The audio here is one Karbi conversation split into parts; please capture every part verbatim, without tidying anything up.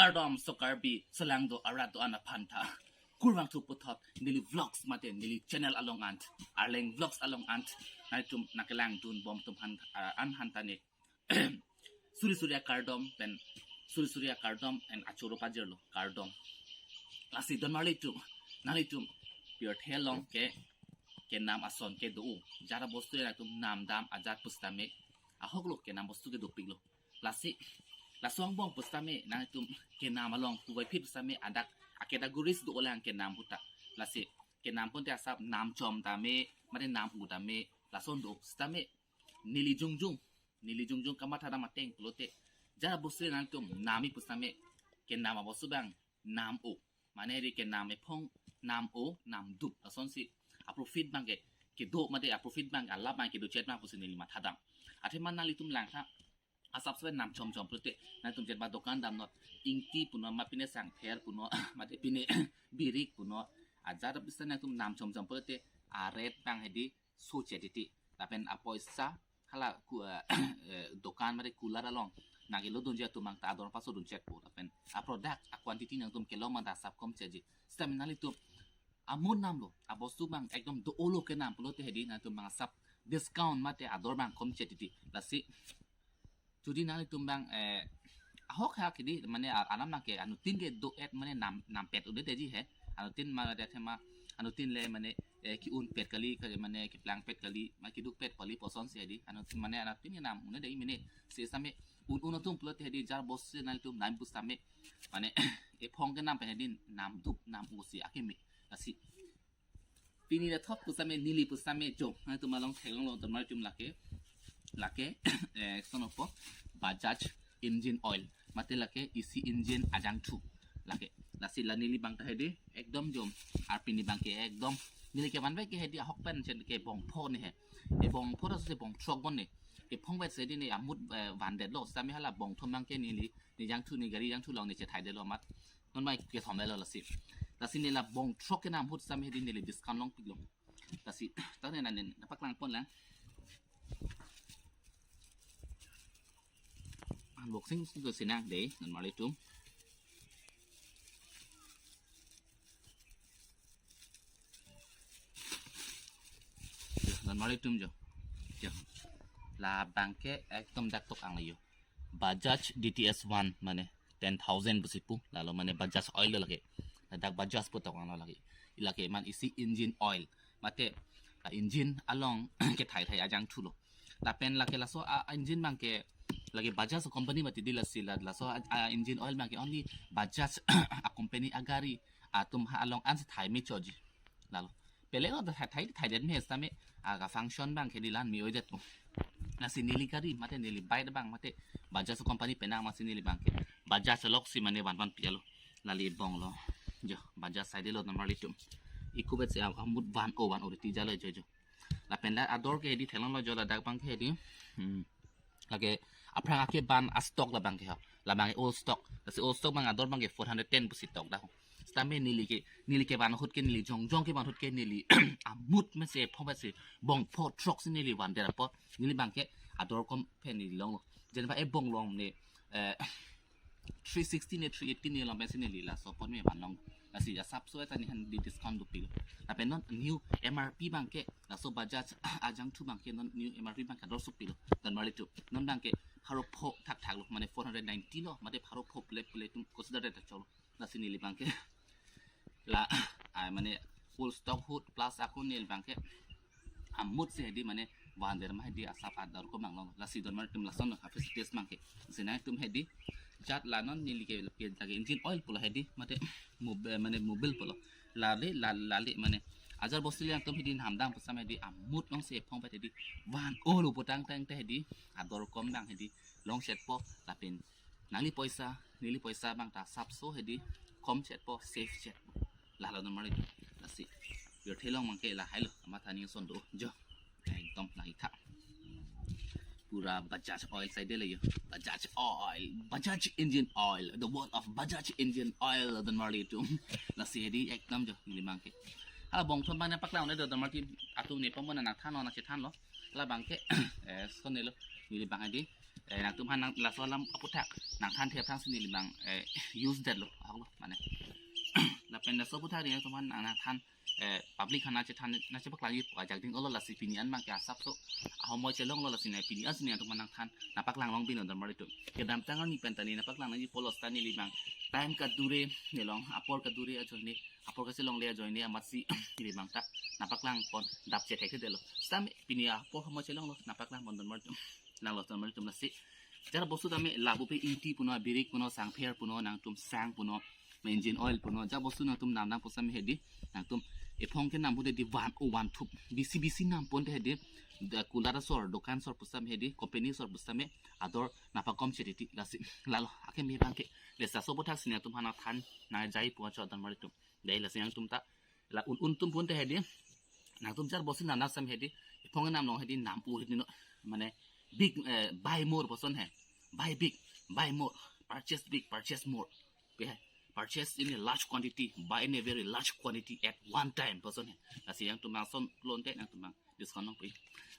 Kardom so Karbi, selangdo arat do-an aphan ta. Kurvangthu puthot neli vlogs mate neli channel along ant, Arleng Vlogs along ant, nangtum nangkelangdun bom atum aphan, ah, an aphan ta ne suri suri akardom pen suri suri akardom pen achoro pajirlo, kardom. Lasi donmarlitum, nanglitum pirthe along ke kenam ason kedo, jara bostu nangtum namdam ajat pusitame ahoklo, kenam bostu ke dopiklo. Lasi laso angbong pusitame nangtum kenam along puvoiphit pusitame adak a-categories do-olang kenam ahut ta. Lasi kenam pon te asap namchom tame, mate nam-u tame, lason do pusitame neli jongjong, neli jongjong kamathadam ateng pulote, jara bostu nangtum nam-i pusitame kenam abostu abang nam-o, mane ri kenam ephong nam-o, namdup, lasonsi a-profit abangke kedo mate a-profit abang alap abang kedo chet abang pusi neli mathadam. Athema nanglitum langtha, asap seven namchom chom pulote nangtum chet ba dokan damnot, ingti punon, ma pine sangther punon, mate pine birik punon, ajat abista nangtum namchom chom pulote a-rate abang hedi so chetiti. Lapen apoisa hala ku, eh, eh, dokan mate cooler along nangkelodunji atum abang ta ador pasodun chetpo. Lapen a-product a-quantity nangtum kelong abang ta asap kom chetji. Sitame nanglitum amut namlo, abostu abang ekdom do-olo kenam pulote hedi nangtum abang asap discount mate ador abang kom chetiti. Lasi jodi nanglitum abang, eh, ahok hak hedi, mane a-, anam abangke anuttin ke do-et, mane nam, nampet un-edetji he. Anuttin mane athema anuttin le mane, eh, ke-unpet kali, kali mane keplangpet kali, ma kedukpet kali pu asonsi hedi. Anuttin mane anuttin kenam un-edet mene. Sitame un-un atum pulote hedi jara bostu nanglitum nam pusitame, mane ephong kenam pen hedi namdup nam-o si akeme. Lasi pini le thok pusitame, neli pusitame jo, nangtum along theklonglo donmarlitum lake, lake, eh, sonopo, Bajaj engine oil, mate lake isi engine ajangthu lake. Lasi la neli abang ta hedi ekdom jo, ar pini abangke ekdom neli kevan bai ke hedi ahok pen chet ke bongpho ne he. E bongpho ta se bongthrok bon ne. Ephong bai se hedi ne amut, eh, vandetlo, sitame hala bongthom abangke neli, ne jangthu, ne gari jangthu along ne chethaidetlo amat. Non bai kethom lelo lasi. Lasi neli la bongthrok kenam ahut sitame hedi neli discount longpiklo. Lasi, ta ne nanen, napaklang ponlang. Unboxing si do sinang dei, donmarlitum. Donmarlitum jo. Jo. La abangke ekdom dak tok ang yo. Bajaj D T S one mane ten thousand pusi pu, lalo mane Bajaj oil lo lake. Ladak Bajaj pu tok anglo lake. Lake man isi engine oil. Mate, ah, engine along kethai thai ajangthulo. Lapen lake laso a, a engine abangke lake Bajaj company mati di lasi la, laso a, a engine oil abangke only Bajaj a company agari atum ha along ansi thai me choji. Lalo. Pele lo thai, thai, thaidet me sitame aga function abangke di lan me oidet mo. Lasi neli gari mate neli bike abang mate Bajaj company penang masi neli abangke Bajaj lok si mane van van pialo. Lali bonglo. Jo, Bajaj side lo donmarlitum. Ikubet se a, amut van-o van-o riti jalo jo jo. Lapen la ador ke hedi theklonglo jo, ladak abangke hedi. Hmm. Lake aphrang ake ban a-stock la abangke ho. La abangke old stock. Lasi old stock abang ador abangke four hundred ten pusi tok dak ho. Sitame neli ke, neli kevan ahut ke, neli jongjong kevan ahut ke neli amut mese pho mese bongpho throk si neli vandet apot neli abangke ador kom pen neli longlo. Jenba e bonglong ne, eh, three sixty ne three eighty ne along pensi neli laso apot me vanlong. Lasi asapso ta ne hedi discount dopiklo. Lapen non new M R P abangke, laso Bajaj ajangthu abangke non new M R P abangke ador sopiklo. Donmarlitum. Non abangke pharo pho thakthak lo, mane four hundred ninety lo, mate pharo pho pule pule atum consider ta cholo. Lasi neli abangke la, ah, mane full stock ahut plus ako neli abangke amut si hedi mane vandet ma hedi asap ador kom vanglong. Lasi donmarlitum lason lo, ha facilities abangke. Lasi nangtum hedi jat la non neli ke, ke lake engine oil pulo hedi, mate mob-, mane mobil pulo. Lale, la-, lale mane ajar bostu le nangtum hedi namdam pusitame hedi amut longsi ephong vet hedi van-olo pu tangte hedi ador kom abang hedi longchetpo lapen nangli poisa, neli poisa abang ta asapso hedi komchetpo, safechetpo. Lalo donmarlitum. Lasi. Pirthe along abangke lahai lo, amat aning ason do. Jo. Ekdom lahai tha. Pura Bajaj oil side le yo. Bajaj oil. Bajaj engine oil. The world of Bajaj engine oil, donmarlitum. Lasi hedi ekdom jo neli abangke. Hala bongthom abang nangpaklang un-e do donmarlitum, atum ne pamona nangthanlo, nangchethanlo. Hala abangke, eh, sonelo. Neli abang hedi. Eh, nangtum aphan nang laso alam aputhak nangthan thep thang si neli abang, eh, use det lo, ahok lo, mane. Lapen laso aputhak neli nangtum aphan nang, nangthan, eh, public aphan nangchethan, nangchepaklang ji pu ajak ding olo, lasi pini an abang ke asapso ahomoi chelonglo, lasi neli pini an si neli nangtum aphan nangthan, nangpaklang long pino, don marlitum. Kedamtang arni pen ta neli nangpaklang nangji pulo seta neli abang time kadure, neli along apor kadure ajoine, apor kachelongle ajoine amatsi neli abang ta nangpaklang pon dap chethekthe detlo. Seta pini apor ahomoi chelonglo, nangpaklang pon, don marlitum. Nanglo, don marlitum, lasi. Jar bostu tame lapu pe ingti puno, birik puno, sangpher puno, nangtum sang puno, engine oil puno, jar bostu nangtum nam nang pusitame hedi, nangtum ephong kenam pu hedi van, o van thup, bisi bisi nam pon te hedi, da kulat asor, dokan asor pusitame hedi, company asor pusitame, ador nangpakom chetiti, lasi. Lalo, akeme abang ke, le laso aputhak si nangtum aphan nangthan, nangjai pu anchot, don marlitum. Dei, lasi nangtum ta, la un un atum pon te hedi, nangtum jar bostu nam nang pusitame hedi, ephong kenam along hedi nam pu hedi no, mane big, eh, buy more puson he, buy big, buy more, purchase big, purchase more, pe he, purchase in a large quantity, buy in a very large quantity at one time puson he. Lasi nangtum lason lonte nangtum abang discount nangpi.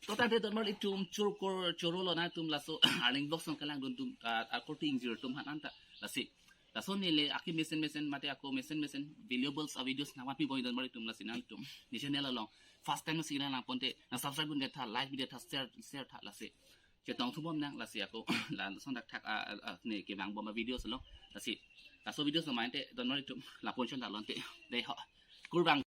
To tangte don marlitum, chorkor chorolo nangtum laso Arleng Vlogs along kelangdun atum, ah, akorte ingjir atum aphan anta, lasi. Laso neli aki mesen mesen mate ako mesen mesen valuables a videos nangvanpi bom, don marlitum, lasi nangtum neli channel along first time si nanglang pon te nang subscribe dunde tha, like bide tha, share, share tha, lasi. Chetong thubom nang, lasi ako lason thakthak, ah, ah, ah, neli kevang bom a videos along, lasi. Laso videos along mate, don marlitum, lapu anchot ta lonte. Dei ho. Kurvang.